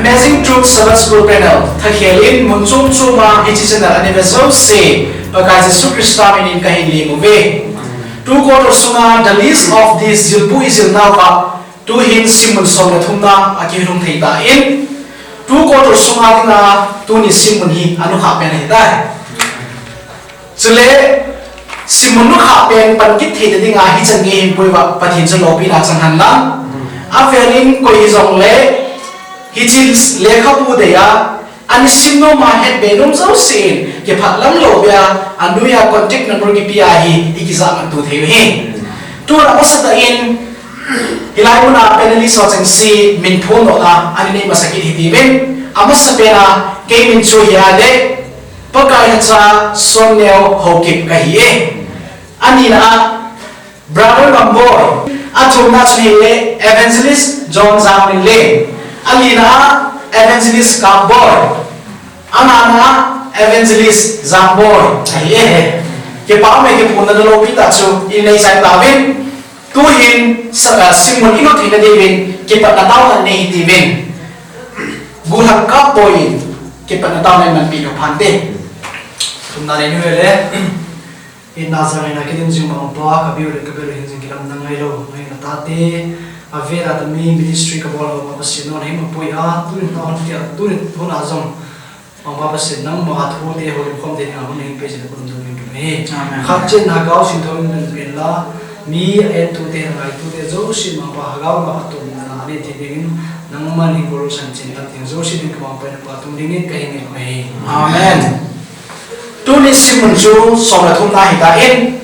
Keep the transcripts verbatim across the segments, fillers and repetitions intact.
Amazing Truth Sabbath School Panel, thakhel in mun chom chom a hiche channel a ana ve jouse, Pakai Jesu Christa min in kahin lem uve. Tu quarter sunga the list of this jilpui jilnauva, tuhin simmun som le thumna a kihung thei tan, tu quarter sunga dinga tuni simmun hi anukhah pen ahitai. Chule, simmun nukhah pen pan kit theina dinga hichan gei hin puiva Pathen chu loupina chang hen lang. Avel in koi hijongle, hiche lekhabu dei a, ana sim nom a het be nom jousen, kipah lam lou bia, anoiya contact number kipe a hi, ikijah man tu thei u hi. Tun amasa tah in, hilai muna panelist ho chengse min phondohna, ana nei masa kit hitiuvin, amasa pen a, kei min chu hia le, Pakai Haosa Sonneo Haokip kahi e. Anina a Brother Mamboi. Athumna chun hile Evangelist John Jangminlen. Alina a Evangelist Kapboi. Angana a Evangelist Jangboi. Ahi e. Kipah e, kiphonna lopi tah chu inei chai tauvin. Tuhin sa, ah, simmun ilut theina diuvin kipatna taona nei hitiuvin. Guhang Kapboi in kipatna taona iman peh lou phante. Thumna nei nu le. Ina jang ina kidin jing mangpa, kabiu le kabiu le hin jing kilamna ngailou, ngaina tate, avela tami ministry kabol ho pa Pathen in nahim apui a, tunin nahon tia, tunin hon a jong, Mangpa Pathen nangma thute ho lim khom te, nangma min pei jin kun dun min pei. Amen. Khat chen na gao sin thom min pei la, mi en tute, ngai tute, jouse Mangpa gao ma atum na ne ti dingin, nangma ni gol san chen ta ting, jouse ding ka Mangpa na pa tum dingin kahin ngen ahi. Amen. Tuni simmun chu som le thumna ahitan,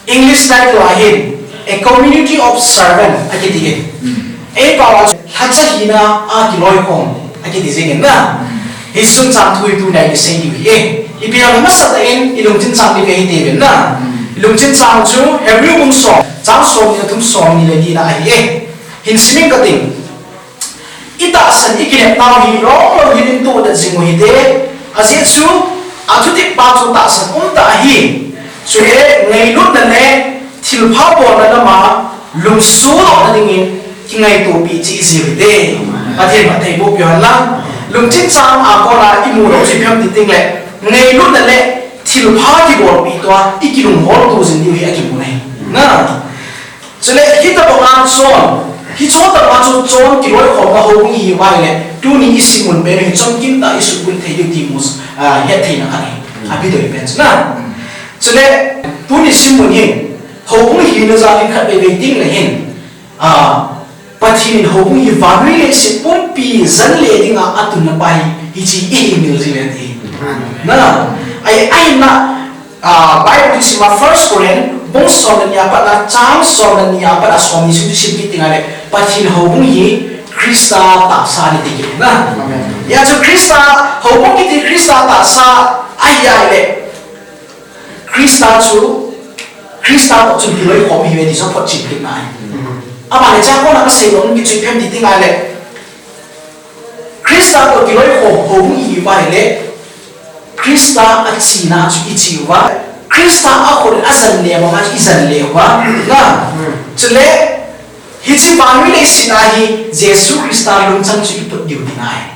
English title a hin, A Community of Servant, akiti e. Hmm. Eipao a chu, lhacha hina a kiloikhom, akiti jingin na. Hmm. Hiche chungchang thu hi tunia isei diu ahi e. Ipi ham amasa tah in, ilungchin chang diu ahi tiuvin na. Hmm. Ilungchin chang chu, Hebrew bung som, chang somni le thum, somni le lina ahi e. Hin sim inge kati. Itahsan ikinepnau hi longlong in itohdet jing u hite, ajeh chu, athutep pa chu tahsan umtah ahi. Chule ngailutna le thilpha bolna lama lungsuhna dingin kingaitopi cheh jiu hite. Pathen phatthei boh peh hen lang. Lungchin chang a kona imu lou chu ipi ham ti teng le, ngailutna le thilpha kibolpi toh a ikilunghol to jing diu hi akimu ahi. Na. Chule, hitabang a chun, hiche tabang a chun, chun kiloikhomna houbung ihiuva ahile, tuni isimmun pen hi chomkim tah a isuhbulhit thei diu ti mu, ah, hetthei na khat ahi. Api doi pen chu na. Chule, tuni simmun hi, houbung hina jal in khatvei vei ding le hin, ah, Pathen in houbung hi vannoi leiset pumpi jan le dinga atunna pa hi, hiche hi imil jing le ti. Na, ai, ai na, Ah, Bible isim a First Corinth, bung som le ni a pat a, chang som le ni a pat a, somni sung chu sim kit ding ahile, Pathen houbung hi Christa tahsa ahi ti kit na. Amen. Hijeh chun Christa houbung kiti Christa tahsa ahi ahile, Christa chu, Christa toh chun kiloikhom ihiuve ti chu photchet kit na ahi. Amen. Aban le chang kona kasei nom kit chu ipi ham ti ding ahile, Christa toh kiloikhom houbung ihiuva ahile, Christa achena chu iche uva, Christa akhut ajan le banga chu ijan le uva, na. Chule, hiche vannoi leiset a hi Jesu Christa lungchang chu iput diu ding ahi.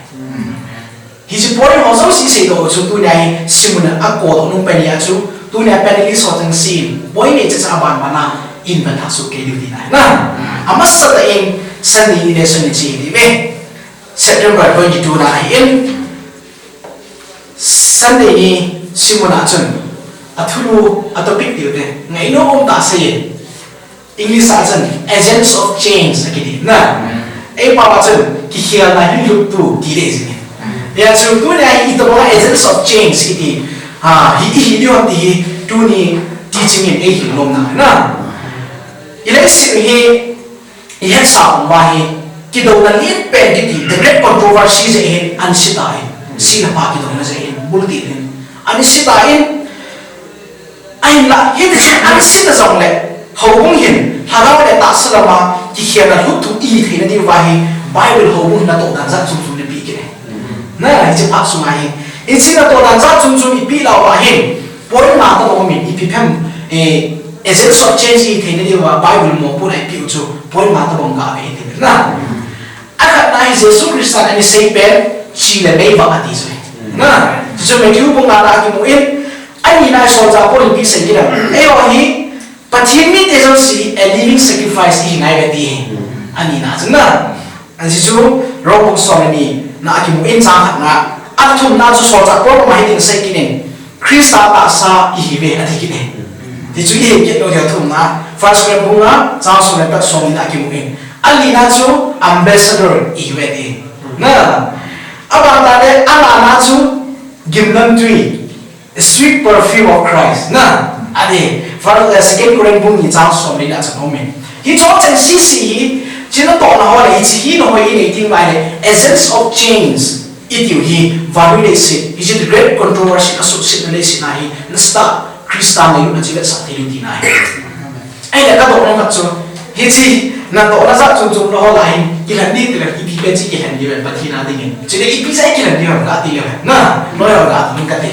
Hiche point ho jouse isei doh chu tunia hi simmun a kodoh nom pen ahi a chu, tunia panelist ho chengse in point nei chacha aban bana in ban thah soh kei diu ding ahi. Na, amasa tah in Sunday ni lesson iche diu ve. September twenty-two na ahin, Sunday ni simmun a chun, athulu, atopic diu te, ngainom um tah a sei e. English a chun, agents of change, akiti. Na, eipao a chun, kikhelna hinlhuttu, ti ding ahi. Hijeh chun, tunia hi itobang agents of change, kiti. Ha, hi, hi, hi, ti hi, tuni, teaching in eihil nom na. Na, ileiset hi, Ihetsa uva hi, kidouna len pen kiti, the great controversy jeh hin, ansi tan, sihna pa kidouna jeh hin, bulti hin, ansi tan, ahinla, hiti chun ansi ta jongle, houbung hin, lhagao le tahsa lama, kikhelna lhuttu ihi theina diuva hi, Bible houbung hin natoh dan jat chom chom in apeh kit e. Na, hiche phat sunga hi, hiche natoh dan jat chom chom ipeh lou uva hin, point nga tabang min, ipi ham, eh, agents of change ihi theina diuva, Bible mopohna ipeh u chu, point nga tabang gave hite na. Akhatna hi Jesu Christa in ana sei pen, chi le mei vah ati chu. Na, chu Matthew bung nga na kimu in, anina solchah Paul in ipi asei kit em. Eiho hi, Pathen mite jouse a living sacrifice ihi ngai uve ti hi. Anina chu na. Ajeh chu Rom bung som le ni na kimu in chang khat na. Athumna chu solchah Paul in hitin asei kit in. Christa tahsa ihiuve ati kit in. Ti chu ihet kit lou ding athumna. First Corinthians bung nga chang som le pat som ni na kimu in. Alina chu ambassador ihiuve ti. Na. Abang tah le alana chu gimnamtui. Sweet perfume of Christ. Na, ati, First, eh, Second Corinthians bung ni chang som le li na chang um e. Hiche cheng sese hi, chuna tohna ho le, hiche hina ho hi nei ding lai le, agents of change, itiu hi, vannoi leiset, hiche great controversy, asuhsetna leiset na hi, nasatah, Christa neilutna chu vetsah thei diu tina ahi. Ahile katoh nom khat chu, hiche natohna jat chom chom na ho lah a hin, kilhen ding tile, ipi pen chu kilhen diu em, Pathen a dingin. Chule ipi jeh a kilhen diu em, kati le, na, lawyer kati, kati.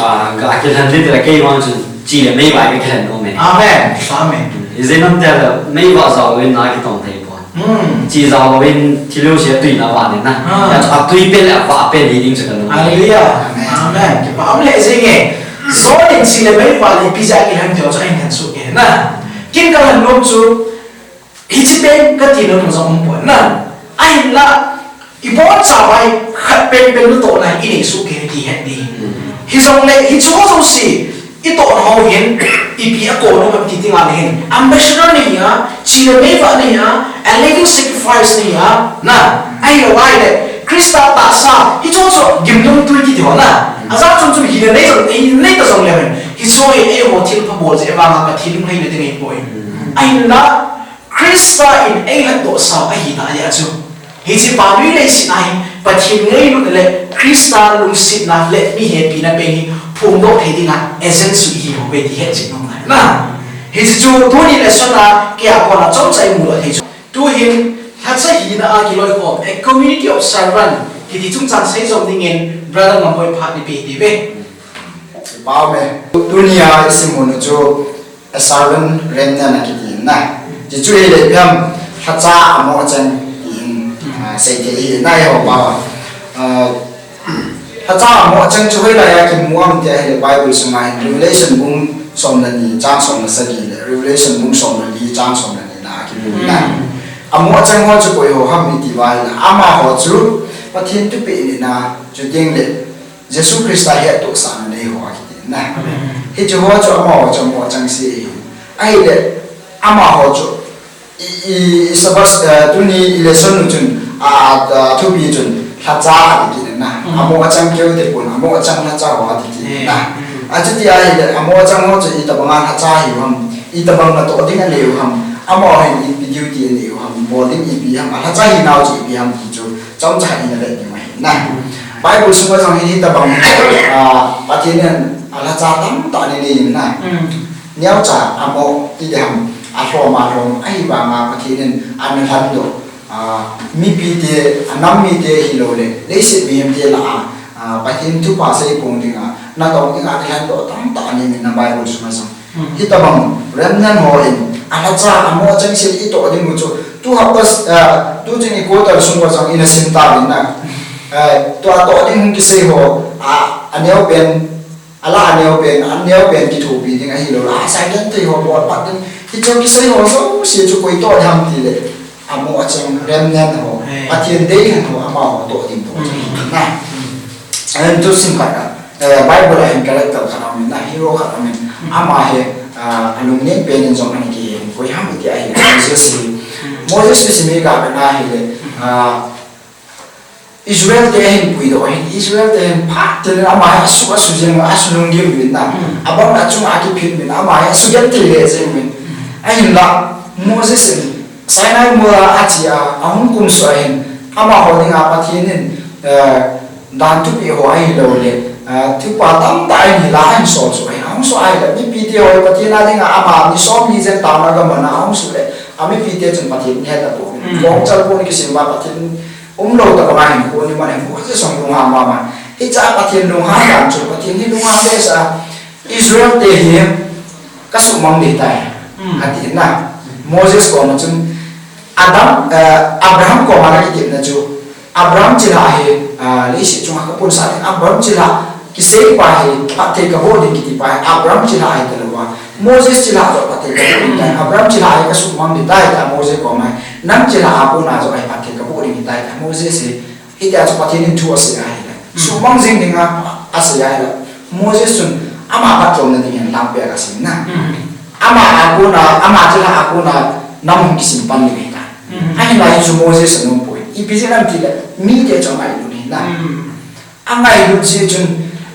Ah, ga kilhen ding tile, kei vang chun, chi le mei vah a kilhen nom e. Amen. Amen. Ijeh inem itile, mei vah jao louvin na kitong thei pon. Hmm. Chi jao louvin, thil jouse atui na vah in na. Ah. Atui pen le avah pen hi ding chu kanom e. Hallelujah. Amen. Amen. Kipa um le jing e. John in chi le mei vah le ipi jeh a kilhen diu chu ahin lhen soh kei na. Ken kalhen nom chu, hiche pen kati nom jong um pon na. Ahinla, ibon chavai khat pen pen natohna inei soh kei ti het ding. Hijongle, hiche ho jouse, itohna ho hin, ipi akou nom em ti ding a le hin. Ambassador nahi a, chi le mei vah nahi a, a living sacrifice nahi a, na. Ahilou ahile, Christa tahsa, hiche ho chu gimnamtui kiti ho na. Ajat chom chom hina nei jong, hina nei ta jongle hin. Hiche ho hi eiho thilpha bol jeh vang a Pathen lunglhaina ding ahipoi. Ahinla, Christa in eilhatdoh sau ahi tah jeh a chu. Hiche vannoi leiset a hi Pathen ngailutna le Christa lungsetna le mi hepina pen hi phongdoh thei dinga agent chu ihiuve ti hetchet nom ngai. Na, hiche chu tuni lesson a kei a kona chomcha imudoh thei chu. Tuhin lhacha hina a kiloikhom, a community of servant, kiti chungchang seijom dingin Brother Ngamboi phat neipe hiuve. Pau me. Tunia isim u chu A servant remnant akiti na. Hichu ahile ipi ham, lhacha amoh cheng tin, ah, seithei ahi na eiho pao. Ah, lhacha amoh cheng chu hoilai a kimu ham tia ahile Bible sunga hin Revelation bung som le ni chang som le sagi le Revelation bung som le li chang som le ni na kimu na. Amoh cheng ho chu koi ho ham iti uva ahile amaho chu Pathen thupeh nina chuteng le Jesu Christa hettohsahna nei ho akiti na. Amen. Hiche ho chu amaho chu amoh cheng se ahi. Ahile amaho chu i, i, i Sabbath, eh, tuni i lesson u chun, a, a, thupi chun lhacha ati kit na. Mm. Amoh cheng keu te pon, amoh cheng lhacha ho ati kit na. Mm. Achuti ahile amoh cheng ho chu itobanga lhacha hiu ham, itobang natoh ding anei u ham, amaho hin ipi duty anei u ham, bol ding ipi ham, alhacha hinau chu ipi ham ti chu chomcha ina vet ding ahi na. Bible sunga jong hin hitobang, ah, Pathen in alhacha tamtah anei in na. Mm. Neocha amoh ti ding ham, alhom alhom, ahivanga Pathen in ana lhendoh. Ah, mipite, anam mite hilou le, leiset mihemte lah a, ah, Pathen thupha seipong dinga, natong dinga, alhendoh tamtah anei in na Bible sunga jong. Hitobang remnant ho in, alhacha, amoh cheng se itoh ding u chu, tu hapta, ah, tu chun i quarter sung uva jong ina sim tauvin na. Eh, tua toh ding hung kisei ho, a, aneo pen, ala aneo pen, aneo pen kithopi ding ahilou, a, silent thei ho bol pat ding, hichu kisei ho jouse chu koi toh ding ham tile. Amoh cheng remnant ho, Pathen deilhen ho, amaho toh ding toh cheng na. Ahin thusim khat a, eh, Bible a hin character khat aumin, na hero khat aumin. Ama hi, ah, alunglen pen in jong ana kihe in, koi ham iti ahile, Moses hi. Moses thusim hi kavet na ahile, ah, Israel te ahin puidoh ahin, Israel te ahin phat teng le ama hi asu, asu jeng, asu lunggim uvin na. Abang achunga akiphit uvin, ama hi asu genthei le jeng uvin. Ahinla, Moses in Sinai mol a ache a, ahung kumsuh ahin, amaho dinga Pathen in, eh, dan thupeh ho ahilou le, eh, thupha tamtah ahin hil a ahin sol suh ahin, ahung suh ahile, mipite ho Pathen a dinga ama ni som ni jen taona gaman a ahung suh le, a mipite chun Pathen in ahet tapon. Mm. Bongchal pon kisem uva Pathen umlou tabang ahin, kho ni man ahin, kho jong lunghang mama. Hiche a Pathen lunghang dan chu, Pathen hi lunghang behseh a, Israel te hi, kasuhmang ding tai, ati na. Moses koma chun, Adam, eh, Abraham koma ana kitepna chu, Abraham chilhah hi, ah, leiset chunga kapunsah ding, Abraham chilhah kisei pa hi, phatthei kaboh ding kiti pa hi, Abraham chilhah ahi talou va. Moses chilhah joh phatthei kaboh ding tai. Abraham chilhah hi kasuhmang ding tai ta Moses koma hi. Nang chilhah a kona joh hi phatthei kaboh ding tai ta Moses hi. Hitia chu Pathen in thu asei ahi le. Suhmang jing dinga asei ahi le. Moses chun ama phatchomna ding hin lampi a kasem na. Ama a kona, ama chilhah a kona nam hung kisim pan ding ahi ta. Ahinla hichu Moses anom poi. Ipi jeh ham tile, mite chu angailut ahi na. Angailut jeh chun,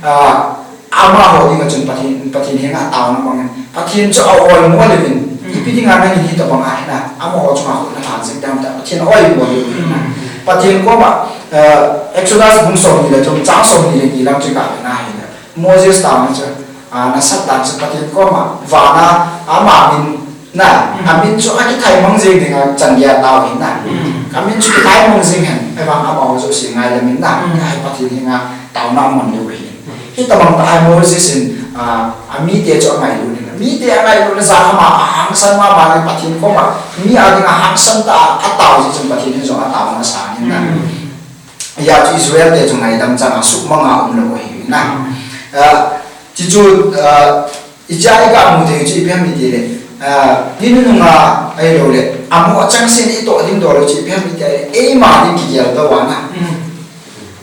ah, amaho dinga chun Pathen, Pathen henga taona mangin. Pathen chu a-oimo le uvin. Ipi dinga nangin hitobang ahi na. Amaho chunga khut nalha jing ding ham tia Pathen a-oimo le uvin na. Pathen koma, ah, Exodus bung somni le thum chang somni le ni lang chu kave na ahi na. Moses taona chu, ah, nasatah chu Pathen koma, vana, ama min na, amin chu akithaimang jing dinga chan geiya tao ahi na. Amin chu kithaimang jing hen, ahivang amaho jouse ngailam in na, ahi Pathen henga taona aman leu ahi. Hitobang tah a Moses in, ah, amite chu angailut in, mite angailutna jal a ama ahangsan mama in Pathen koma, mi a dinga hangsan tah a atao jeh chun Pathen in jong ataona asang in na. Hijeh chun Israel te chu ngaidam chang a suhmang a umlou ahi na. Ah, chuchu, ah, icha iga mu thei chu ipi ham itile, ah, ni nunung a ahilou le, amoh chengse in itoh ding doh lou chu ipi ham itile, eima ding kigel tou a na.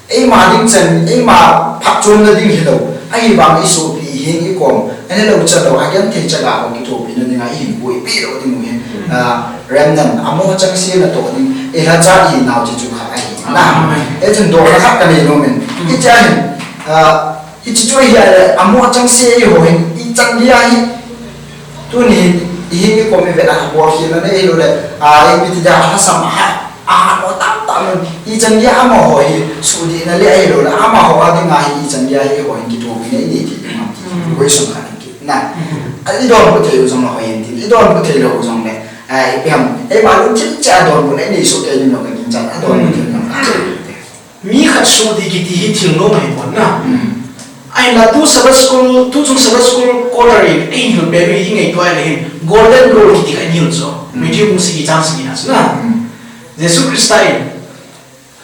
Eima ding chan, eima phatchomna ding hilou. Ahivang isopi ihin ikom, ahilou chalou, agenthei chaga ho kithopina dinga ihinkho ipeh lou ding u hin. Ah, remnant, amoh chengse natoh ding, ilhacha ihinau chu chu khat ahi na. Hichun dohna khat kanei nom in. Hiche ahin, ah, hiche chu ahile, amoh chengse eiho hin, ichan geiya hi, tuni hin, ihin ikom ivet a, bolkhel na nei lou le, ah, ipi ti dia, alhasam a, ah, mo tamtah lou, ichan geiya amaho hi, sudihna le ahilou le, amaho a dinga hi, ichan geiya hi, eiho hin kithopina inei thei ding ham ti. Question khat in kit na. Idonbut thei u jongle hoi in tin, idonbut thei lou u jongle, ah, ipi ham, eima lungthim cheh a donbutna inei soh kei ding lou kaginchat, adonbut thei u jongle. Mi khat sudih kiti hi thil nom ahipon na. Ahinla tu Sabbath school, tuchung Sabbath school quarter in eihil peh u hi ingaito ahile hin, golden rule kiti khat eihil chu. Matthew bung sagi chang sagi na chu na. Jesu Christa in,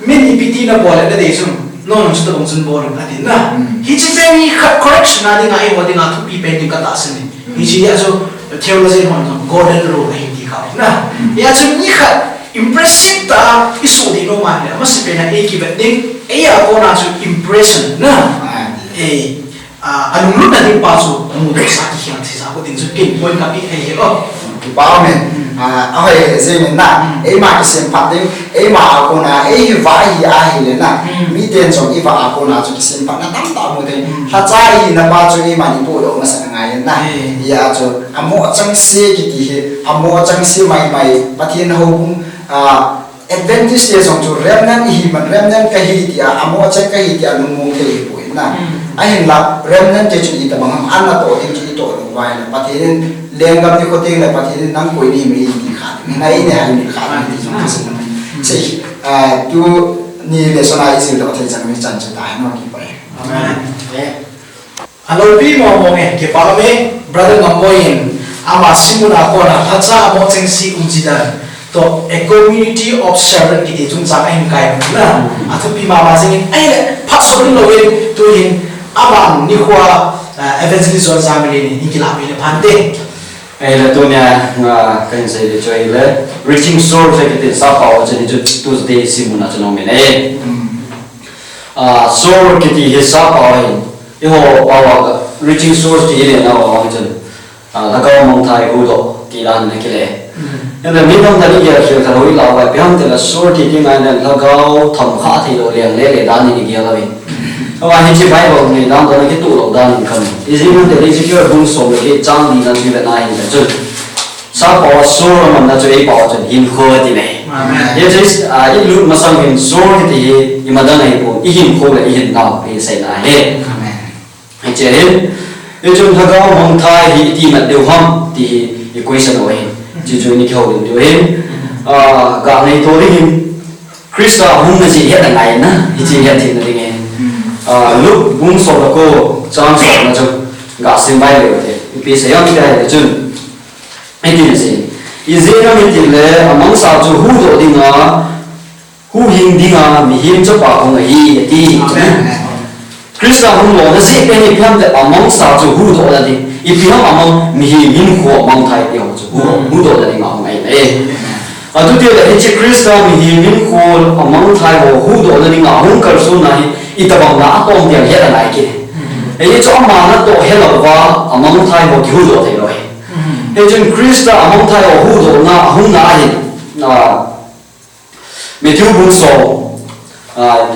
min ipi ti nabol le nadei chun, nangho jong chutobang chun bol un atin na. Hiche jeh hi khat correction a dinga eiho dinga thupi pen ding katahsan in. Hiche a chu theologian hon jong golden rule ahi ti kha na. Hia chu mi khat impressive tah a isudih nom ahile, amasapen a eikivet ding, eia kona chu impression na. Ei, ah, alunglutna ding pa chu mudohsah kikhel thei sa ko ding chu ken point kapeh thei hi o. Kipa umin. Ah, ahoi jeng in na. Eima kisemphat ding, eima a kona, eihi vah hi ahile na. Miten jong ivah a kona chu kisemphatna tamtah mu thei. Lhacha ihina pa chu eima ipohdoh masat angai in na. Hia chu, amoh chengse kiti hi, amoh chengse maimai, Pathen houbung, ah, Adventist te jong chu remnant ihi man, remnant kahi tia, amoh cheng kahi tia lungmong thei ahipoi na. Ahinla, remnant te chun itobang ham, an natoh ding chu itoh lou uva ahile, Pathen in lenggam nikho tengle, Pathen in nang koi nahi mai ti kha, nai nehai mai kha ti jong kasim na. Sei, ah, tuni lesson a ijildoh thei chan u hichan chu tahen, kipa e. Amen. Aloupi mong mong e, kipa ume, Brother Ngamboi in, ama simuna kona, lhacha amoh chengse umji dan, toh, a community of servant kiti chungchang ahin kai na, athupi mama jing in, ahile, phat sot in lou in, tuhin, aban nikho a, ah, Evangelist John Zamilin in, hin kilahpeh le phante. Ahile tunia, ah, kahin sei le chu ahile, Reaching Souls kiti sappao a chun hichu Tuesday simuna chun aumin e. Ah, soul kiti hi sappao ahin, eiho pao a Reaching Souls ti ile nau a vang chun, ah, lhagao mangthah huhdoh ti dan in akile. Hinla mi tamtah in igel khel khalou ilou uva, ipi ham itile soul ti ding ahile lhagao themkha theilou leng lele dan in igel uvin. Ahin hiche Bible nei dan toh kitoh lou dan in khan. Ijeh inem itile Ezekiel bung som le get chang li na chu ivet na ahile chun, sappao a soul amanna chu eipao a chun hinkho ati le. Amen. Hiche, ah, ilut masang hin soul kiti hi imadang ahipon, ihinkho le ihinnau hi seina ahi. Amen. Hiche hin, hichun lhagao mangthah hi iti mat diu ham ti hi i question u ahi. Chuchu i kihoulim diu ahi. Ah, ga ngaito ding hin, Christa hung na jeh het angai na, hiche het theina ding ahi. Ah, Luke bung som le ko, chang som na chu, ga sim bai leu te. Ipi asei ham tia ahile chun, hiti asei. Ijeh inem itile, amangcha chu huhdoh dinga, Huhhing dinga mihem chapa hung ahi, ati. Amen. Christa hung lona jeh pen ipi ham itile amangsa chu huhdohna ding. Ipi ham amang, mihem hinkho amangthai te ho chu hu, huhdohna dinga hung ahi. Atutile hiche Christa mihem hinkho amangthai ho huhdohna dinga hung kalsonna hi itobang a atom tia het angai kit. Hichu ama natoh helouva amangthai ho kihuhdoh theilou ahi. Hichun Christa amangthai ho huhdohna ahung na ahi. Ah, Matthew bung som, ah,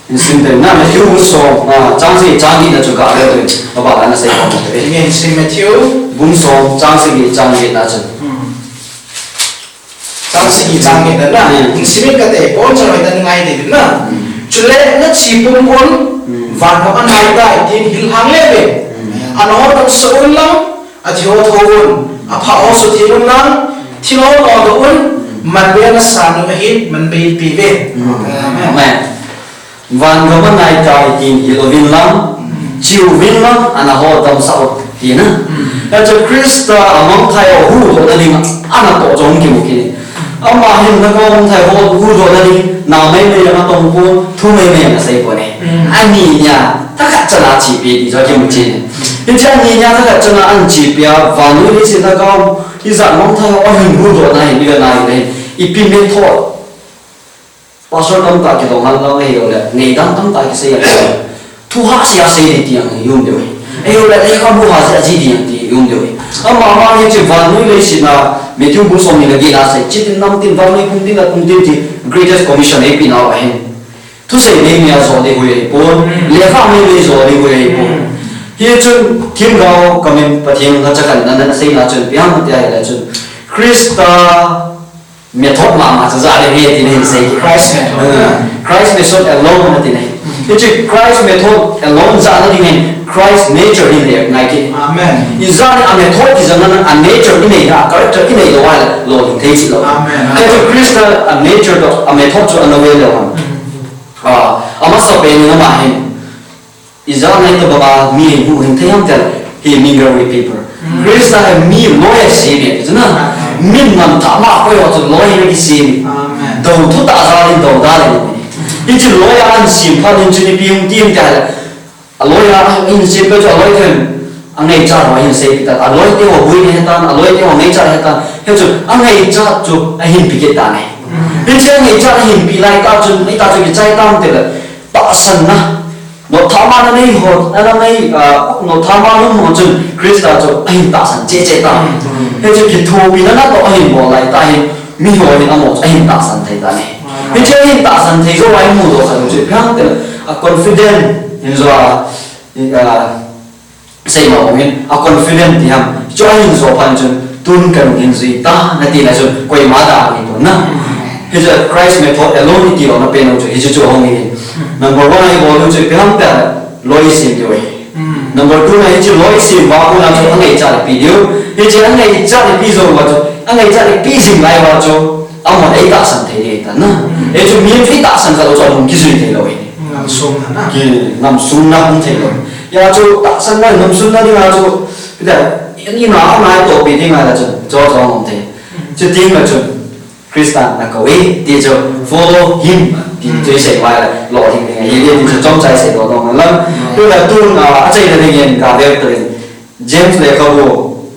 in sim teng na, Matthew bung som, ah, chang sagi chang get na chu ga le tu, ba ba la na sei ko. Amen. Sim Matthew. Bung som, chang sagi chang get na chu. Hmm. Chang sagi chang get na. Hmm. In sim in kate, pon chang na ngai de na. Hmm. Chule nache pumpun, hmm, van gam anai tai tin hilhang leuve. Hmm. Ana hotdam sah un lang, athi ho tho un, apha ho suhtheng un lang, thil ho nodoh un, man be nasan u ahin, man be eipe uve. Amen. Amen. Van gam anai tai tin hil uvin lang, che uvin lang, ana hotdam sah un, tina. Hichu Christa amangthai ho huhdohna dinga, anatoh jong kimu kit e. Ama hin lhagao mangthai ho huhdohna ding, nao maimai jong atong pon, thu maimai jong asei pon e. Mm. Ani nia, thakhat chana achepi ti chu kimu chen e. Hiche ani nia thakhat chana ahin chepi a, vannoi leiset lhagao, ijat mangthai ho ahin huhdohna hin, iga na hin, ipi method. Pastor tamtah kidong hal lang ahilouleh, ngaidan tamtah kisei a. Thu hahsa sei ding ti jong um diu ahi. Ahilouleh, lekhabu hahsa ji ding ti um diu ahi. Ama, ama hiche vannoi leiset a, Matthew bung som ni le get a asei, chetin namtin, vannoi pungtin, lat pungtin ti, Greatest Commission eipeh nau ahin. Thusei mei mei a jo ding hoi ahipon, lekha mei mei jo ding hoi ahipon. Hichun, themgao kamin Pathen lhacha khat in ana seina chun, ipi ham tia ahile chun, Christa method mama chu ja ding ahi tina ahin sei. Christ method. Ah, Christ method alone atina ahi. Hiche Christ method alone jana ding hin Christ nature hin le ngai kit. Amen. Ijat a method kijana a nature inei a character inei lou ahile lolhing thei chilou. Amen. Hiche Christa a nature toh a method chu ana ve leu ham. Ah, amasapen in ama hin. Ijat a itobang a mi huhhing thei ham itile, hi Mingirwet paper. Mm. Christa hi mi loi a asem e, chu na. Amen. Min ngam thah ma koi ho chu loi a kisem e. Amen. Dou thutah jal in dou dal in. Hiche loi a ahin sem phat in chun ipi hung ti ham itile, aloi a ahin sem phat chu aloi ten angaichat ho ahin seipeh tan. Aloi te ho boina ahitan, aloi te ho ngaichat ahitan. Hichun angaichat chu ahin pe kit tan e. Mm. Hiche angaichat ahin pe lai tah chun, ahi tah chun kichai tam itile, tahsanna. Noptha man anei ho, ana nei, ah, noptha man um ho chun Christa chu ahin tahsan cheh cheh tan. Mm. Hichu kithopina natoh ahin bol lai tah hin, miho hin amaho chu ahin tahsan thei tan e. Mm. Hichu ahin tahsan thei jou a imu doh khat chu ipi ham itile, a confident in jo a, i, a, sei ma ong in, a confident ti ham. Chu ahin jo phat chun, tun kanung hin jui tan, ati na chun, koima da ahipon na. Hichu Christ method alone iti louna pen u chu, hichu chu ahung in. Number one a ibol u chu, ipi ham itile, loi sem diu ahi. Mm. Number two na hiche loi sem uva kona chu angaichat ipe diu. Hiche angaichat ipe jou uva chu, angaichat ipe jing lai uva chu, amahon eitahsan thei ding ahitan na. Mm. Hichu mi chu itahsan khalou chu alung kijui theilou ahi. Ngamsunna na. Ki, ngamsunna hung theilou. Hijeh chun tahsanna, ngamsunna dinga chu, ipi ham itile, ina, ana tohpi ding ahile chun, chu chu aum thei. Mm. Chuti ahile chun, Christa nakou e, ti chu follow him, ti chu isei uva ahile, lolhing ding ahi, ti chu chomcha isei doh nom lang. Mm. Tuna tun, ah, achaina dingin kavet tauve. James lekhabu,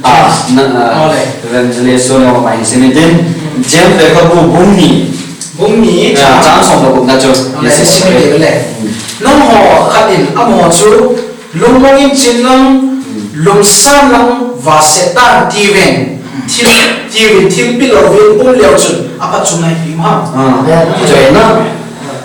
ah, James. Na, ah, ole. Evangelist Sonia ma hin sim in tin. Mm. James lekhabu bung ni. Bung ni, ah, chang, chang som le gup na chu. Ole, sim in tin le. Mm. Nangho khat in amaho chu lungmong in chen lang, mm, lungsan lang vahset tan tiuvin. Thil, tiuvin thilpeh louvin um leu chun, aphatchomna ipi um ham. Ah, chu ahi na.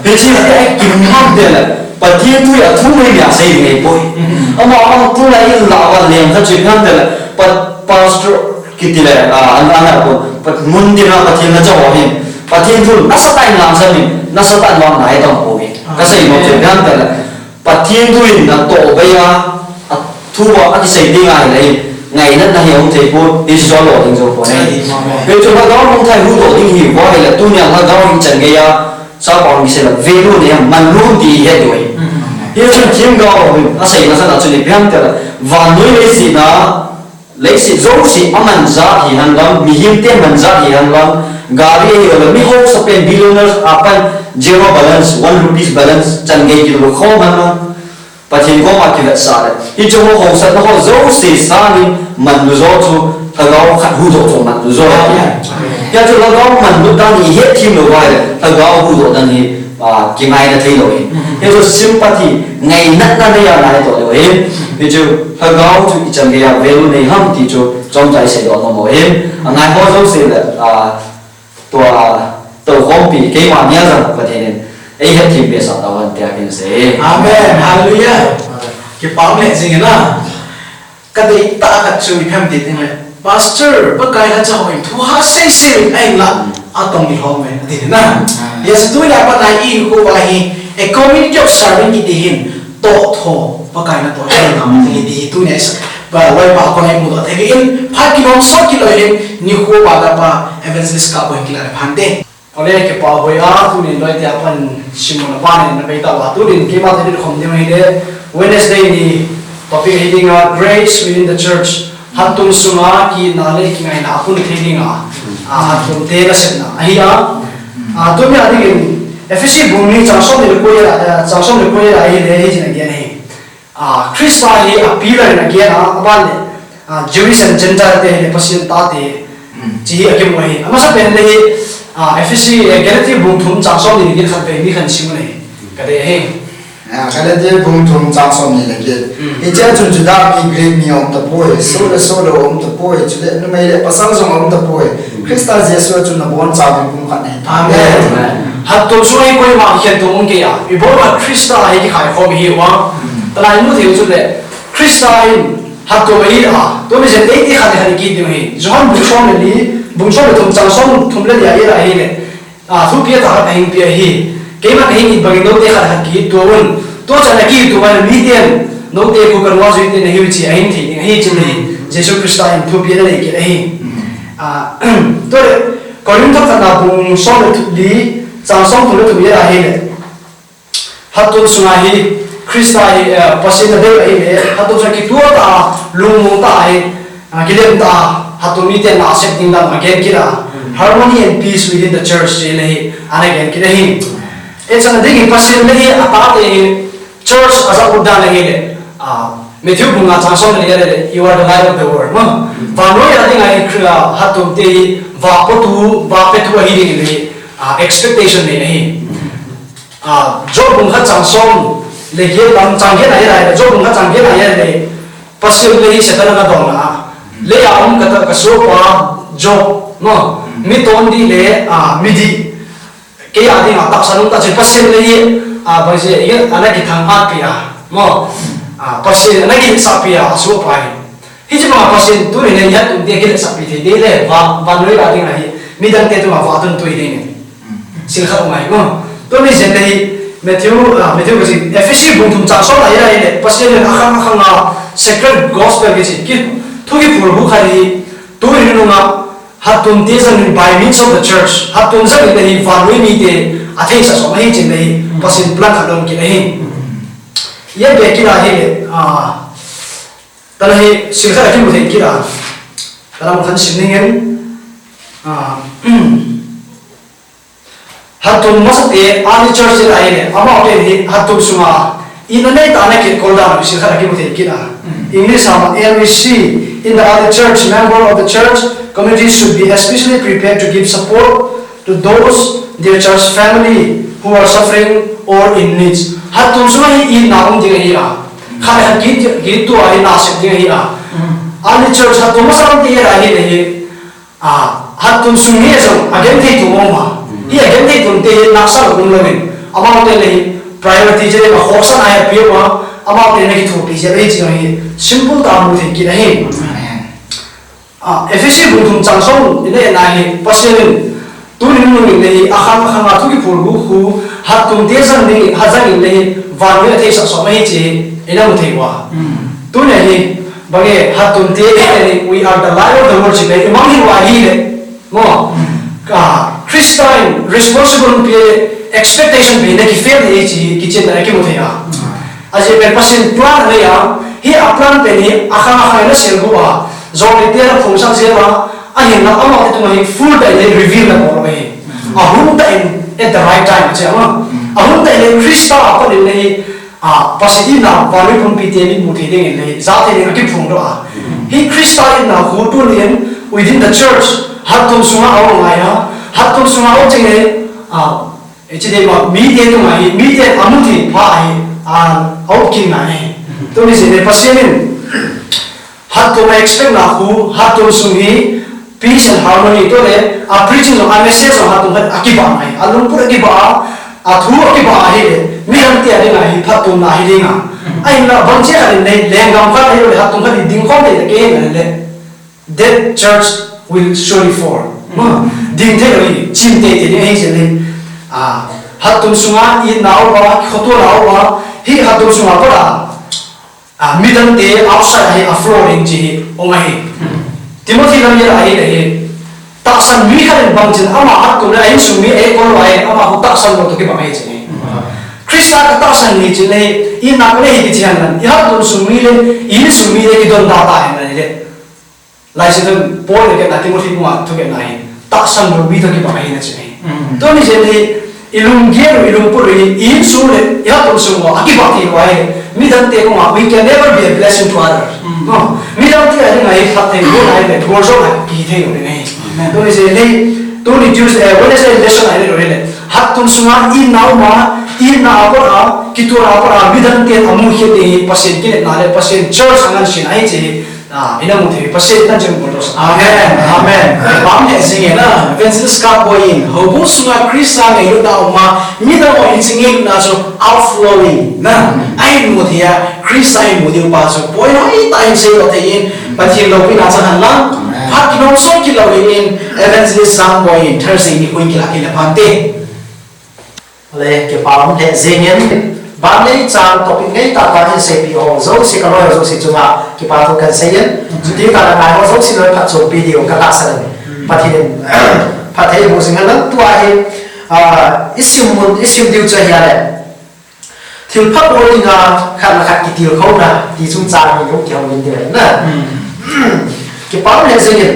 Hiche hi ipi um ham itile, Pathen thu hi athu mei mei a sei ding ahipoi. Mm. Ama, ama tulai in la va lem khat chu ipi ham itile, pa-, pastor kiti le, ah, an, an a ko, pa-, mun tina Pathen lhacha ho hin, Pathen thu nasatah in ngansam in, nasatah in vang nai tam poi. Ah. Kasei nom chu ipi ham itile, Pathen thu in natoh bei a, athu a, akisei ding ahile, ngainatna hi aum thei pon, hichu alolhing jou pon e. Amen. Hichu lhagao mangthai huhdoh ding hi, uva ahile, tunia lhagao hi chan gei a, chapa hung kisei le, value nei a, manlu ti het diu ahi. Mm. Hichun themgao hin aseina khat a chun ipi ham itile, vannoi leiset a, leiset jouse aman jat hihen lang, mihemte man jat hihen lang, Gari ahi le, mi haosa pen billionaires apan zero balance, one rupees balance, chan gei kilou khom han lou. Pathen koma kivetsah le. Hiche ho haosatna ho jouse sangin manlu jo chu, lhagao khat huhdoh chu manlu jo ahi. Amen. Hijeh chun lhagao manlu dan hi ihet them lou uva ahile, lhagao huhdoh dan hi, ah, kingaina thei lou ahi. Hijeh chun sympathy, ngainatna nei a ngai toh lou ahi. Hichu lhagao chu ichan gei a value nei ham ti chu chomcha isei doh nom u ahi. Angai ho jouse le, ah, Tua, tua khompi, keima nia jong Pathen in eihet them behsah tahen tia kahin sei. Amen. Hallelujah. Kipah le jing e na. Ka deitah khat chu ipi ham ti ding le, Pastor, Pakai lhacha hon thu ha seisei ahin la, atong ilhom e, ati na. Yes, tunia pat a ihinkho uva hi, a community of serving kiti hin, toh tho, Pakai natoh thei na, ti hi tunia isa, ba, loi pa kona imu doh thei in, phat kinom sot kilou hin, nikho uva la pa, Evangelist Kahboi in kila le phante. Ole, kipah boi a, tunin loi tia pan simna ban in na bei tauva, tunin keima thei ding khom ding ahile, Wednesday ni topic hi dinga, Grace within the church, hattum sunga kina le kingaina a pung thei dinga, a, hattum te nasepna ahi a, a, tunia dingin, Ephesi bung ni chang som ni le ko a, chang som ni le ko a ahile, hitin agen ahi. Ah, Christa hi a pillar in agen a, aban le, ah, Jewish and Gentile te le Pasian tate, Mm. chi hi akimu ahi. Amasapen le hi, ah, Ephesi, eh, Galati bung thum chang som ni le get khat vei ni khat sim u ahi. Ka dei ahi. Ah, Galati bung thum chang som ni le get. Mm. Hichea chun Juda mi Greek mi aum tapoi, Mm. soh le sohdoh aum tapoi, chule numei le pasal jong aum tapoi. Mm. Christa Jesu a chun nabonchauvin pumkhat nahi. Amen. Amen. Hattum sunga hi koima kikhen tum um kei a. Ibol uva Christa hi kikhai khom ihiuva. Mm. Tuna imu thei u chu le, Christa in hattum ahi a. Tuni jen eiti khat le khat ikit diu ahi. Johan bung som le li, bung som le thum chang som thum le li a ila ahile. A, thupi atah khat ahin pe ahi. Keima kahin it bangin note khat le khat ki-it uvin. Tua chan a ki-it uva miten, note khu kanung a jui te nahiu ti ahin thei ding ahi chule. Jesu Christa in thupi anei kit ahi. Mm. A, tua le, Korinth khatna bung som le thum li, chang som thum le thum a ahile. Hattum sunga hi Christa hi, eh, Pasian nadei ahile, hattum sunga kituah tah a, lungmong tah a hi, ah, kilem tah a, hattum mite nasep ding dan agen kit a. Harmony and peace within the church, ti le hi, ana gen kit ahi. Hiche a dingin Pasian le hi, atate hi, church ajah u dan ahile, ah, Matthew bung nga chang som le li le, "You are the light of the world." Ma, vannoi a dinga hi Chri-, ah, hattum te hi, vah potu, vah petu ahi ding le hi, ah, expectation nei ahi. Ah, Job bung khat chang som le get lam chang get a ahile, Job bung khat chang get a ahile, Pasian le hi Satan ana dong a. Leiya um kata kasohpa Job, no, mi tondih le, ah, midih. Kei a dinga tahsa nung tah chun Pasian le hi, ah, bang se, ana kithang hat pi a, no. Ah, Pasian ana kithang sah pi a, asohpa hi. Hiche banga Pasian tuni le hattum te kiletsahpi thei ding le, va, vannoi a dinga hi, midang te tunga va tun tui ding. Sil khat um ahi, no. Tuni jen le hi, Matthew, ah, Matthew kachi, Ephesi bung thum chang som a ahile, Pasian in akhang akhang a sacred gospel kichi, ki, thu kiphur hu khat hi, tuni nunga, hattum te jangin by means of the church, hattum jangin le hi, vannoi mite, atheisah sah ahi chun le hi, Pasian plan khat dong kit ahi. Yen be kit ahile, ah, Tana hi sil khat akimu thei kit a. Tana mun khat sim ning in. Ah, hattum masate early church te ahile, amaute hi hattum sunga, in a nei tah a ana kikol dan sil khat akimu thei kit a. Mm. English a, "And we see in the early church, member of the church community should be especially prepared to give support to those their church family who are suffering or in needs." Hattum sunga hi itna um ding ahi a. Khat le khat ki, kituah a hi nasep ding ahi a. Mm. Early church hattum masang te ahile hi. Ah, hattum sung nge jong agenthei thum um a. Mm. Hi agenthei thum te hi nasa um louvin. Amaute le hi priority jeh a khosah a apiu a. Amaute le kithopi jeh a hi simple tah a mu thei kit ahi. Amen. Ah, Ephesi bung thum chang som, ina ina hi, Pasian in, tuni nung in le hi, akhang akhang a thu kiphur hu hu, hattum te jang ding, ha jang in le hi, vannoi a theisah sah ahi ti, ina mu thei uva. Mm. Tuni hi, bang e, hattum te hi, we are the light of the world, ti le, imang hi uva ahile, mo, Mm. ka, Christian, responsible pe, expectation pe, na ki fail ahi ti, kichenna kimu thei a. Mm. Ajeh pen Pasian plan anei a, hi a plan pen hi akhang akhang a ana sel gu a, jong le te ana phongsak jeng a, Ahinla amaute tunga hi full tah in reveal na bol ahi. Ahung tah in at the right time che ama. Ahung tah in Christa a pat in hi, a, Pathen in na vanui pumpi te mi mu thei ding in le, ja thei ding a kiphong doh a. Hi Christa in na hu tunin within the church, hattum sunga a um ngai a, hattum sunga a um ching le, a, Hiche dei ma, mite tunga hi, mite a mu thei pha hi, a, a um kit ngai. Tuni jeh le Pathen in, hattum a expect na khu, hattum sung hi, peace and harmony to le, a preaching jong, a message jong hattum khat a kibah ngai. A lungput a kibah a, a thu a kibah a hi le, midang te a dinga hi, phattuamna hi dinga. Ahinla, bang che khat in le, lenggam khat hi le, hattum khat hi ding khom thei le, kei hin le. That church will surely fall. Ma, ding thei lou hi, chim teitei ding ahi jeh in. Ah, hattum sunga itna uva, khoto na uva, hi hattum sunga pat a, ah, midang te outside hi a flow ding chi hi, ong ahi. Timothy lam nia ahi le hi, tahsan mi khat in bang chin ama hattum le a insung mi a kol uva hi, ama hu tahsan lou toh kibang ahi chi hi. Christa ka tahsan ni chin le hi, itna ka le hi kichi hen lang, i hattum sung mi le, i insung mi le, kidon da ta hen lang le. Lai Siangthou Paul in a Timothy bung a thu khen na hi, tahsan lou mi toh kibang ahi na chi hi. Mm. Tuni jeh hi, i lunggel u, i lungput u hi, i insung le, i hattum sung uva, a kibah thei lou ahi. Midang te koma, we can never be a blessing to others. Mm. No. Midang te a dinga hi, phatthei bol ahi le, bol jong ahi, kihi thei lou ding ahi. Amen. Tuni jeh hi, tuni Tuesday, eh, Wednesday lesson ahi le, ahi le. Hattum sunga, itna uma, itna a pat a, kituahna a pat a, midang te a mu kit ding hi, Pathen kinepna le, Pathen church a ngansena ahi chi hi. Ah, ina mu thei, Pathen in chun bol doh sa. Amen. Amen. Bang le jing e na, Evangelist Kap Boi in, houbung sunga Christa ngailutna uma, midang ho in chi ngailutna chu outflowing. Na, ahin mu thei a, Christa in mu diu pa chu, poi hoitah in seidoh thei in, Pathen loupina chang hen lang, Amen. Phat kinom sot kit lou in, Evangelist Sang Boi in, Thursday nikho in kilah kit le phante. Ale, kipa um lheh jeng in, ban le chang topic ngai tah tah in seipeh ho jouse ka loi ho jouse chunga kipa thu kan sei in, chuti tah a ngai ho jouse loi phatchompi diu ka tahsan in. Pathen in phatthei boh jing hen lang tua hi, ah, i sim mun, i sim diu chu ahile. Thilpha bol dinga khat le khat kitilkhouna ti chungchang hi hung kihou in diu ahi na. Kipa um lheh jeng in.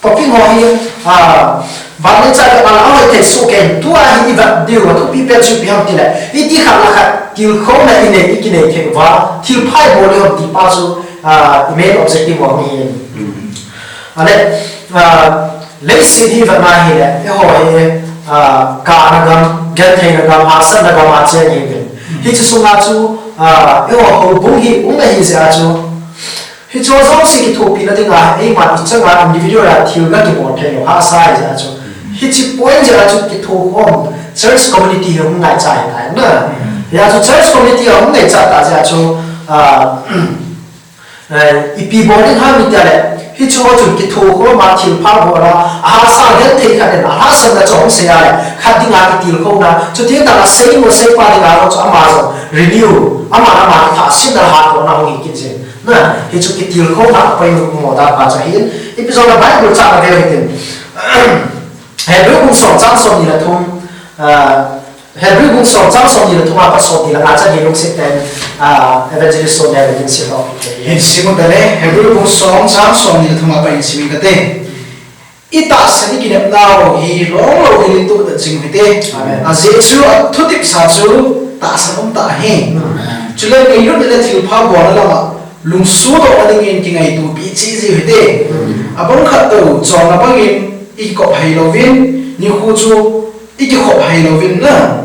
Topic ho hi, ah, van le chai ka bang a hoi thei soh kei in, tua hi i vet diu a thupi pen chu ipi ham tile, iti khat le khat tilkhouna i nei, i kinei thei uva, thilpha i bol ding ham ti pa chu, ah, i main objective ho hi. Mm. Ale, ah, leiset hi i vet na hile, eiho hi, ah, kana gam, gentheina gam, hahsatna gam a cheng i hiuvin. Hiche sunga chu, ah, eiho houbung hi um ahi jeh a chu, Hiche jouse kithopina dinga, eima ichanga individual a thil ga kibol thei lou, hahsa ahi jeh a chu. Hiche point jeh a chu kithokhom, church community hi hung ngaicha ahitai na. Hijeh a chu church community a hung ngaicha tah jeh a chu, ah, eh, ipi bol ding ham itile, hiche ho chun kithokhom a thilpha bol a, ahahsa genthei khat in, ahahsatna chu ahung sei a le, khat dinga kitilkhouna, chuti tah a seinu seipa dinga chu ama jong renew, ama le ama kithahsetna hatdohna hung hi kit jin. Na, hichu kitilkhouna a poimo dan pa chu ahin, ipi jong le Bible chang a veu hitin. Hebrew bung som chang somni le thum, ah, Hebrew bung som chang somni le thum a pat somni le nga chan hi lungset tah in, ah, Evangelist Sonia le hin sim ho. Hin sim u tale, Hebrew bung som chang somni le thum a pat hin sim inge kati. I tahsan i kinepnau hi longlou dingin i toh jing u hite. Amen. Ajeh chu a thutepsa chu tahsan um tah ahi. Amen. Chule ngailutna le thilpha bolna lama lungsuhdohna dingin kingaitopi cheh jiu hite. Aman khat tou chonna bangin i kop hai louvin, nikho chu i kikhop hai louvin na.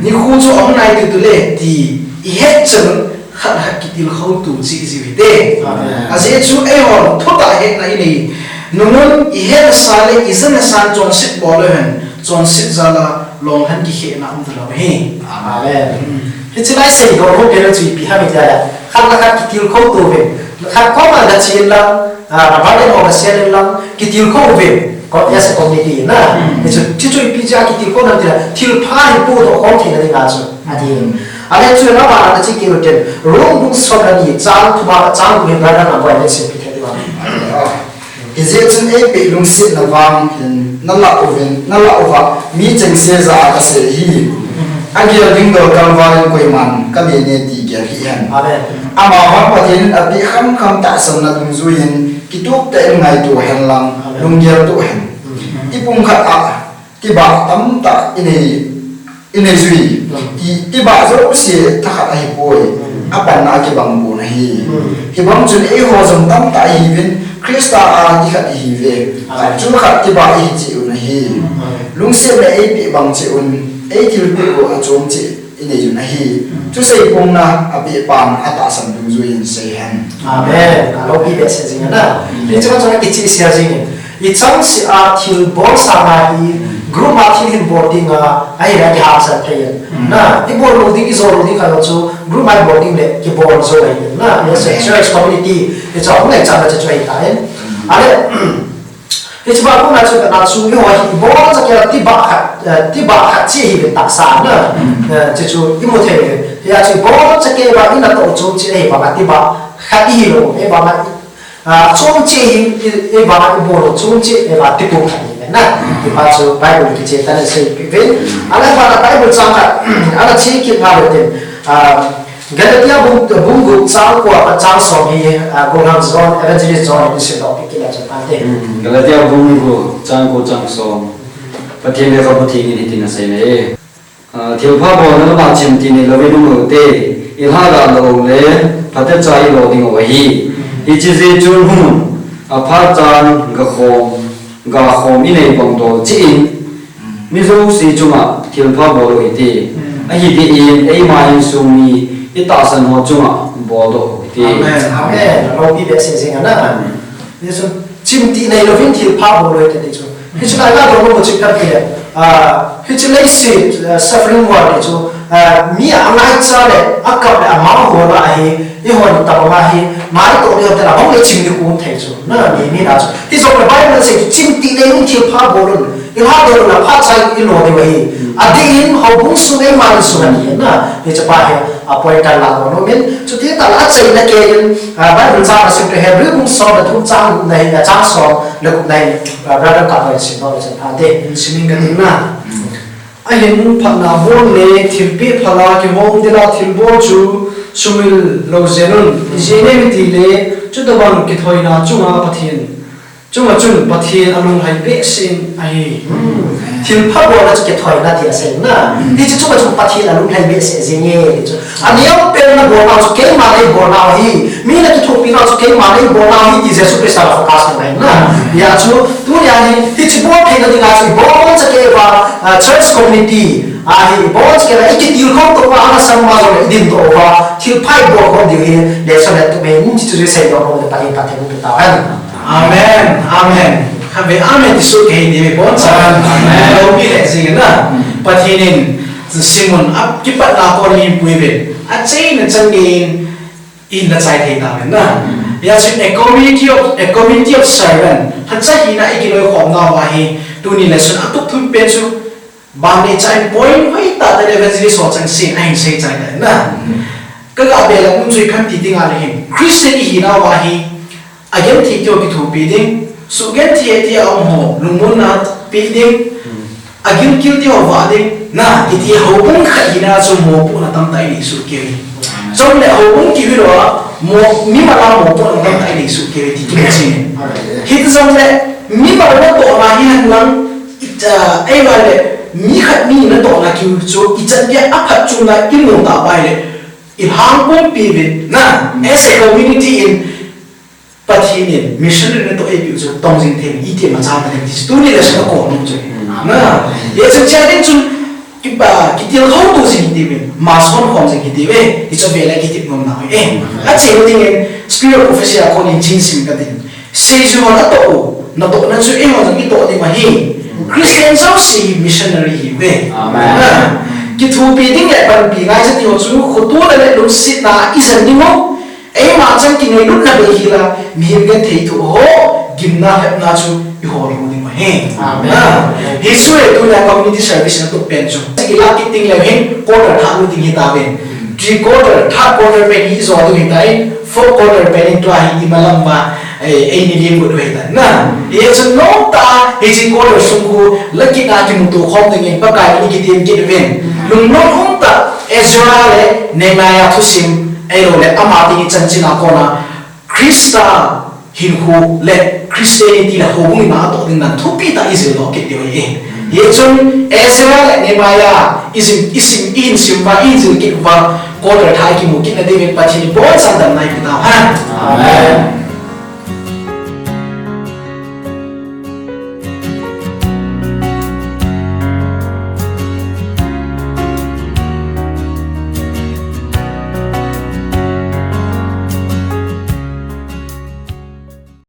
Nikho chu ahung nai tutu le ti i het chan un khat khat kitilkhou tu cheh jiu hite. Amen. Ajeh chu eihon thutah hetna i nei nungun i hetna sa le i jana san chonset bol leu hen, chonset jal a longlhan kikhehna um talou ahi. Amen. Hiche lai seidoh lou pen chu ipi ham itile, khat le khat kitilkhou tu uvin, khat koma ga chen lang, ah, na birthday ho ga celebrate lang, kitilkhou uvin. Ko, as a community na. Hichu, hichu ipi jeh a kitilkhou nam tile, thilpha hi pohdoh khom theina dinga chu. Ati. Ale chu na ba na chi ki uten. Rome bung som le ni chang thum a, chang thum hi brother Kamboi in seipi thei diu ham. Hijeh chun eipeh lungsetna vang hin, na lah uvin, na lah uva, mi chengse jah a kasei ahi. Agel ding dol kal valin koiman ka be nge ti gel hih hen. Amen. Amavang Pathen in apeh khamkham tahsanna dungjuiyin, Kitup tah in ngaito hen lang, Amen. Lunggel to hen. Mm. I pumkhat a, tibah tamtah i nei, i nei jui. Mm. I, tibah jouse thakhat ahi poi. Mm. A panna a kibang pon ahi. Mm. Hibang chun eiho jong tamtah ihiuvin, Christa a ikhat ihiuve. Amen. Khat chu khat tibah ihi cheh u ahi. Amen. Lungsetna eipeh bang cheh un, ei thilpeh u achom cheh i nei u ahi. Thusei pumna a peh pan a tahsan dungjui in sei hen. Amen. A loupi behseh jing e na. Hiche chunga kichehsel jing in. I chang seh a thil bol sanga hi group a thil hin bol ding a, ahile kihahsat thei in. Na, i bol lou ding, i jou lou ding kha chu group a i bol ding le kibol jou ahi. Na, yes, Amen. Church community, hiche a hung lei chang na chu chu ahi tai. Ale, Hiche bang kona chu kana chu eiho hi ibon cha kei tibah khat, eh, tibah khat cheh ihiuvin tahsa na. Mm. Eh, chuchu imu thei uve. Hia chu ibon cha kei vang ina toh chom cheh ahi vanga tibah khat ihi lou. Ahivanga, ah, chom cheh hi, i, ahivanga ibol lou chom cheh, ahivanga tipum khat ihiuvin na. Mm. Tipa chu Bible kicheh tah in asei peh uve. Mm. Ahivanga Bible chang khat, ana che kit ngal u hitin. Ah, Galatia bung, bung gup chang ko apat chang som hi, ah, Gollhang John, Evangelist John in simdoh peh kit le chun ate. Hmm, Galatia bung gup chang ko chang som. Pathen lekhabu theng in hitin asei e. Ah, thilpha bolna lam a chimtih nei louvin um u hite, ilha galou le, phatecha ilo ding u ahi. Hiche jeh chun hung un, aphat chan gakhom, gakhom inei bang dol cheh in, Mi jouse chunga thilpha bol u hite. Hmm. Ahi deh in, eima insung mi itahsan ho chunga boldoh u hite. Amen. Amen. Loupi behseh jing e na. Amen. Hichun chimtih nei louvin thilpha bol u hite ti chu. Hichu lai la dong mo chim khat kile. Ah, hiche leiset, ah, suffering world ti chu, ah, mi angaicha le, akap le, amang ho la ahi, eihon tabang ahi, ngaito ding te la, bang le chim ding um thei chu. Na, mi, mi na chu. Hijongle Bible in asei chu chimtih nei louvin thilpha bol un. Ilha dol un aphat cha ilo ding u ahi. Adeh in houbung sung eima insung ahi na. Hiche pa hi a point khat la dong nom in. Chuti tah le achaina kei in, ah, Bible chang asim te Hebrew bung som le thum chang na hi, ah, chang som le gup na hi, ah, Brother Kap in simdoh le chun ate. Simin kating na. Ahin phatna bol le thilpeh phal a kihom ding a thilbol chu sumil lou jeng un. Ijeh inem itile, chutobang kithoina chunga Pathen Chunga chun Pathen alunglhai behseh in ahi. Hmm. Thilpha bolna chu kithoina ti asei na. Hmm. Hiche chunga chun Pathen alunglhai behseh jeng e ti chu. Aneo pen na bolna chu keima nei bolna ahi. Mi na kithopi na chu keima nei bolna ahi ti Jesu Christa la focus na ahi na. Hmm. Hia chu, tunia hi, hiche bol theina dinga chu, ibon cha kei va, ah, church community, ahi, ibon cha kei va, ikitilkhou to va, ana sang ma jong le, idin to va, thilpha ibol khom diu hi, lesson le tu me, hiche chu seidoh nom le Pathen, Pathen tu tahen. Amen. Amen. Khatvei amen ti soh kei ding ve, boncha. Amen. Loupi lheh jing in na. Pathen in Simon a kipatna kon in puiyin, achaina chan gei in, in la chai thei tauvin na. Hijeh chun a community of, a community of servant, lhacha hina i kiloikhomna uva hi, tuni lesson a thupi pen chu, Bang le chai point hoitah tah le evangelist ho chang sin ahin sei chai tai na. Ka ga be la mun chu ipi ham ti ding ahile hin, Christian ihinau va hi, agenthei teu kithopi ding, sugenthei ti a um ho lungmonna pe ding, agilkel teu vah ding, na, kiti houbung khat hina chu mopohna tamtah inei soh kei. Chule houbung kihilou a, mo, mimal a mopohna tamtah inei soh kei ti kimu ching. Hiti jongle, mimal natohna hihen lang, Ita, ahivangin, mi khat mi natohna kiu chu, ichan geiya aphatchomna imu tah uva ahile, ilhang pumpi uvin, na, as a community in, Pathen in, missionary natoh eipeh u chu, tong jing thei, iti machal ta ding ti chu, tuni lesson a kon um chu. Na, hijeh chun, chea ding chun, kipa, kitilkhou to jing hite uvin, mason khom jing hite uve, hichu vele kitep nom nau ahi. Ache dingin, Spirit of Prophecy a kon in ching sim ka ding. Seijui hon atoh u, natohna chu eihon jong itoh ding ahi. Christian jouse hi missionary ihiuve. Amen. Na, kithopi ding le panpi ngaichat diu chu, khotona le lungsetna a ijen diu. Eima chan kingailutna bei hila, mihem genthei thoh ho, gimna lhepna chu ihol diu ahi. Amen. Na, hichu e tunia community service natoh pen chu. Ilah kit ding leu hin, quarter thah lut ding hitauvin. Three quarter, third quarter pen hi ijo diu ahitai, fourth quarter pen in tua hi imalam uva, eh, eini lim got u ahitai. Na, hijeh chun nomtah a, hiche quarter sung khu, la kit a kimuto khom dingin, Pakai in ikitem kit uvin. Lungmon umtah, Ezra le Nehemiah thusim, ahilou le, ama ding ichanchin a kona, Christa hinkho le Christianity le houbung ima toh ding dan thupi tah ijil doh kit diu ahi. Hichun Ezra le Nehemiah ijil, isim, ihin sim uva, ijil kit uva, quarter thah ikimu kit na diuvin Pathen in ibonchauvin damna eipe tauhen. Amen.